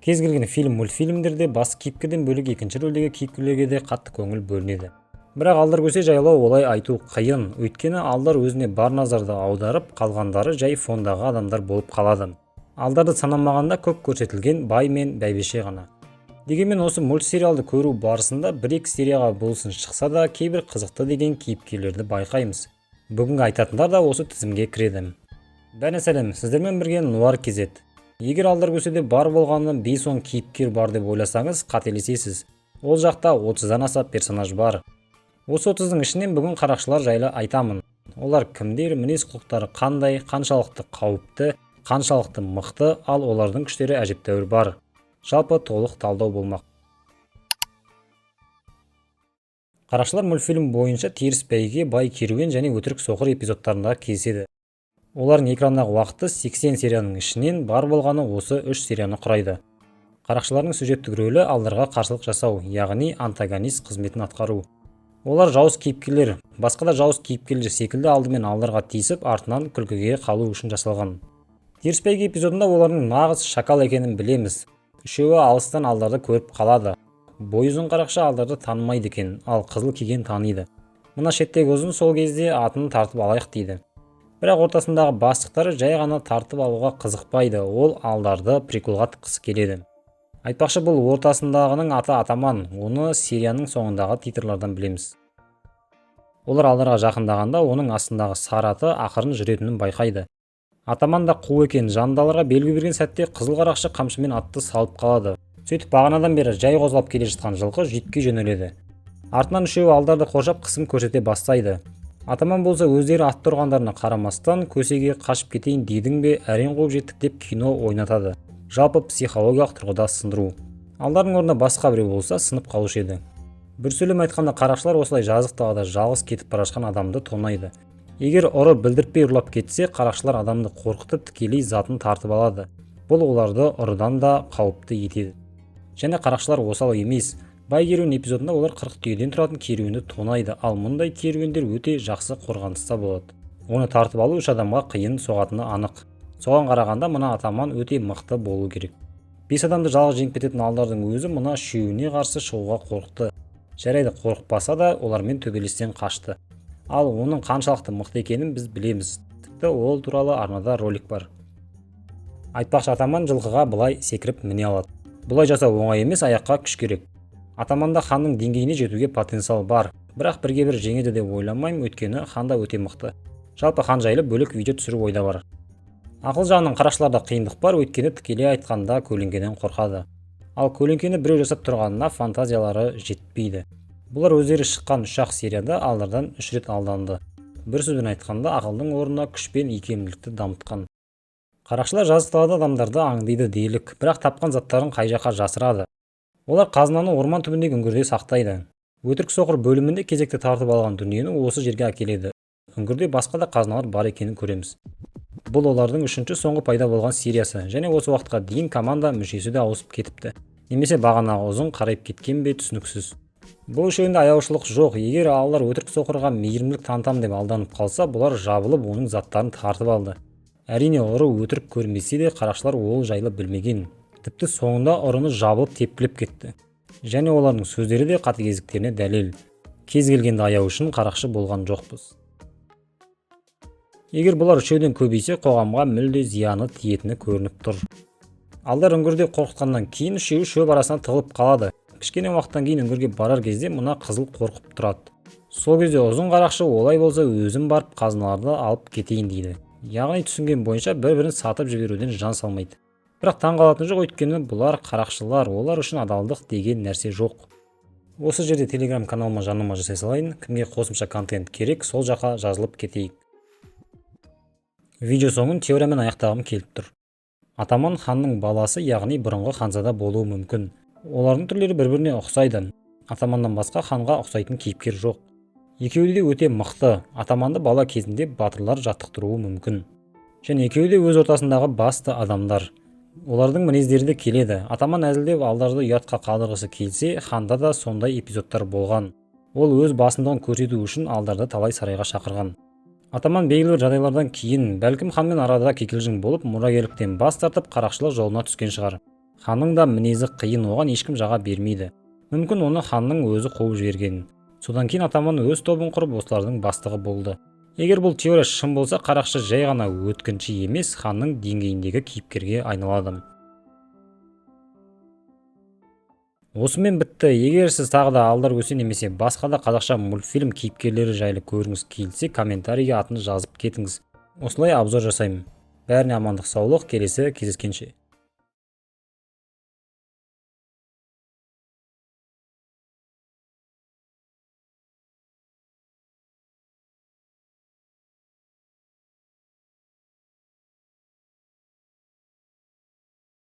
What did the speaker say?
Кез келген фильм, мультфильмдерде бас кейіпкерден бөлек екінші рөлдегі кейіпкерлерге де қатты көңіл бөлінеді. Бірақ Алдар Көсе жайлы олай айту қиын, өйткені Алдар өзіне бар назарды аударып, қалғандары жай фондағы адамдар болып қалады. Алдарды санамағанда көп көрсетілген бай мен бәйбіше ғана. Дегенмен осы мультсериалды көру барысында бір-екі серияға болсын шықса да, кейбір қызықты деген кейіпкерлерді байқаймыз. Бүгінгі айтатындар да осы тізімге кіреді. Бәріне сәлем, сіздермен бірге Нуар Кезет. Егер Алдар Көседе бар болғаны 5-10 кейіпкер бар деп ойласаңыз, қателесесіз. Ол жақта 30-дан аса персонаж бар. Осы 30-дың ішінен бүгін қарақшылар жайлы айтамын. Олар кімдер, мінез құлықтары қандай, қаншалықты қауіпті, қаншалықты мықты, ал олардың күштері әжептәуір бар. Жалпы толық талдау болмақ. Қарақшылар мультфильм бойынша теріс бәйге, бай керуен және өтірік соқыр эпизодтарында кездеседі. Олардың экрандағы уақыты 80 серияның ішінен бар болғаны осы 3 серияны құрайды. Қарақшылардың сюжеттік рөлі Алдарға қарсылық жасау, яғни антагонист қызметін атқару. Олар жауыз кейіпкерлер, басқа да жауыз кейіпкерлер секілді алдымен Алдарға тиісіп, артынан күлкіге қалу үшін жасалған. Теріс бәйге эпизодында олардың нағыз шакал екенін білеміз. Үшеуі алыстан Алдарды көріп қалады. Бойы ұзын қарақшы Алдарды танымайды екен, ал қызыл киген таниды. Мына шеттегі ұзын сол кезде атын тартып алайық дейді. Бірақ ортасындағы бастықтары жай ғана тартып алуға қызықпайды, ол Алдарды приколға тыққысы келеді. Айтпақшы, бұл ортасындағының аты Атаман, оны серияның соңындағы титрлардан білеміз. Олар Алдарға жақындағанда оның астындағы сары аты ақырын жүретінін байқайды. Атаман да қу екен, жанындағыларға белгі берген сәтте қызыл қарақшы қамшымен атты салып қалады. Сөйтіп бағанадан бері жай қозғалып келе жатқан жылқы жүйткей жөнеледі. Артынан үшеуі Алдарды қоршап қысым көрсете бастайды. Атаман болса өздері атты ұрғандарына қарамастан, көсеге қашып кетейін дедің бе, әрең қуып жеттік деп кино ойнатады. Жалпы психологиялық тұрғыда сындыру. Алдардың орнында басқа біреу болса, сынып қалушы еді. Бір сөйлем айтқанда, қарақшылар осылай жазық далада жалғыз кетіп бара жатқан адамды тонайды. Егер ұры білдіртпей ұрлап кетсе, қарақшылар адамды қорқытып, тікелей затын тартып алады. Бұл оларды ұрыдан да қауіпті етеді. Және қарақшылар осал емес. Бай керуен эпизодында олар 40 түйеден тұратын керуенді тонайды, ал мұндай керуендер өте жақсы қорғаныста болады. Оны тартып алу үш адамға қиын соғатыны анық. Соған қарағанда мына атаман өте мықты болу керек. 5 адамды жалғыз жеңіп кететін Алдардың өзі мына үшеуіне қарсы шығуға қорықты. Жарайды, қорықпаса да олармен төбелестен қашты. Ал оның қаншалықты мықты екенін біз білеміз. Тіпті ол туралы арнада ролик бар. Айтпақшы, атаман жылқыға былай секіріп міне алады. Бұлай жасау оңай емес, аяққа күш керек. Атаманда ханның деңгейіне жетуге потенциал бар, бірақ бірге бір жеңеді деп ойламаймын, өйткені хан да өте мықты. Жалпы хан жайлы бөлек видео түсіру ойда бар. Ақыл жағынан қарақшыларда қиындық бар, өйткені тікелей айтқанда көлеңкеден қорқады. Ал көлеңкені біреу жасап тұрғанына фантазиялары жетпейді. Бұлар өздері шыққан үш-ақ серияда Алдардан 3 рет алданды. Бір сөзбен айтқанда, ақылдың орнына күш пен икемділікті дамытқан. Қарақшылар жазық далада адамдарды аңдиды делік, бірақ тапқан заттарын қай жаққа жасырады? Олар қазынаны орман түбіндегі үңгірде сақтайды. Өтірік соқыр бөлімінде кезекті тартып алған дүниені осы жерге әкеледі. Үңгірде басқа да қазыналар бар екенін көреміз. Бұл олардың үшінші соңғы пайда болған сериясы және осы уақытқа дейін команда мүшесі де ауысып кетіпті. Немесе бағанағы ұзын қарайып кеткен бе, түсініксіз. Бұл үшеуінде аяушылық жоқ. Егер Алдар өтірік соқырға мейірімділік танытам деп алданып қалса, бұлар жабылып оның заттарын тартып алды. Әрине, ұры өтірік көрмесе де, қарақшылар ол жайлы білмеген. Тіпті соңында ұрыны жабылып тепкілеп кетті. Және олардың сөздері де қатыгездіктеріне дәлел. Кез келгенді аяу үшін қарақшы болған жоқпыз. Егер бұлар үшеуден көбейсе, қоғамға мүлде зияны тиетіні көрініп тұр. Алдар үңгірде қорқытқаннан кейін үшеуі шөп арасына тығылып қалады. Кішкене уақыттан кейін үңгірге барар кезде мына қызыл қорқып тұрады. Сол кезде ұзын қарақшы олай болса өзім барып қазыналарды алып кетейін дейді. Яғни түсінген бойынша бір-бірін сатып жіберуден жан салмайды. Бірақ таң қалатын жоқ, өйткені бұлар қарақшылар, олар үшін адалдық деген нәрсе жоқ. Осы жерде телеграм каналыма жарнама жасай салайын. Кімге қосымша контент керек, сол жаққа жазылып кетейік. Видео соңын теориямен аяқтағым келіп тұр. Атаман ханның баласы, яғни бұрынғы ханзада болуы мүмкін. Олардың түрлері бір-біріне ұқсайды. Атаманнан басқа ханға ұқсайтын кейіпкер жоқ. Екеуі де өте мықты. Атаманды бала кезінде батырлар жаттықтыруы мүмкін. Және екеуі де өз ортасындағы басты адамдар. Олардың мінездері де келеді. Атаман әзілдеп Алдарды ұятқа қалдырғысы келсе, ханда да сондай эпизодтар болған. Ол өз басымдығын көрсету үшін Алдарды талай сарайға шақырған. Атаман белгілі бір жағдайлардан кейін, бәлкім ханмен арада кикілжің болып, мұрагерліктен бас тартып, қарақшылық жолына түскен шығар. Ханның да мінезі қиын, оған ешкім жаға бермейді. Мүмкін, оны ханның өзі қуып жіберген. Содан кейін атаман өз тобын құрып, осылардың бастығы болды. Егер бұл теория шын болса, қарақшы жай ғана өткінші емес, ханның деңгейіндегі кейіпкерге айналады. Осымен бітті. Егер сіз тағы да Алдар Көсе немесе басқа да қазақша мультфильм кейіпкерлері жайлы көргіңіз келсе, комментарийге атын жазып кетіңіз. Осылай обзор жасаймын. Бәріне амандық, саулық, келесі кездескенше.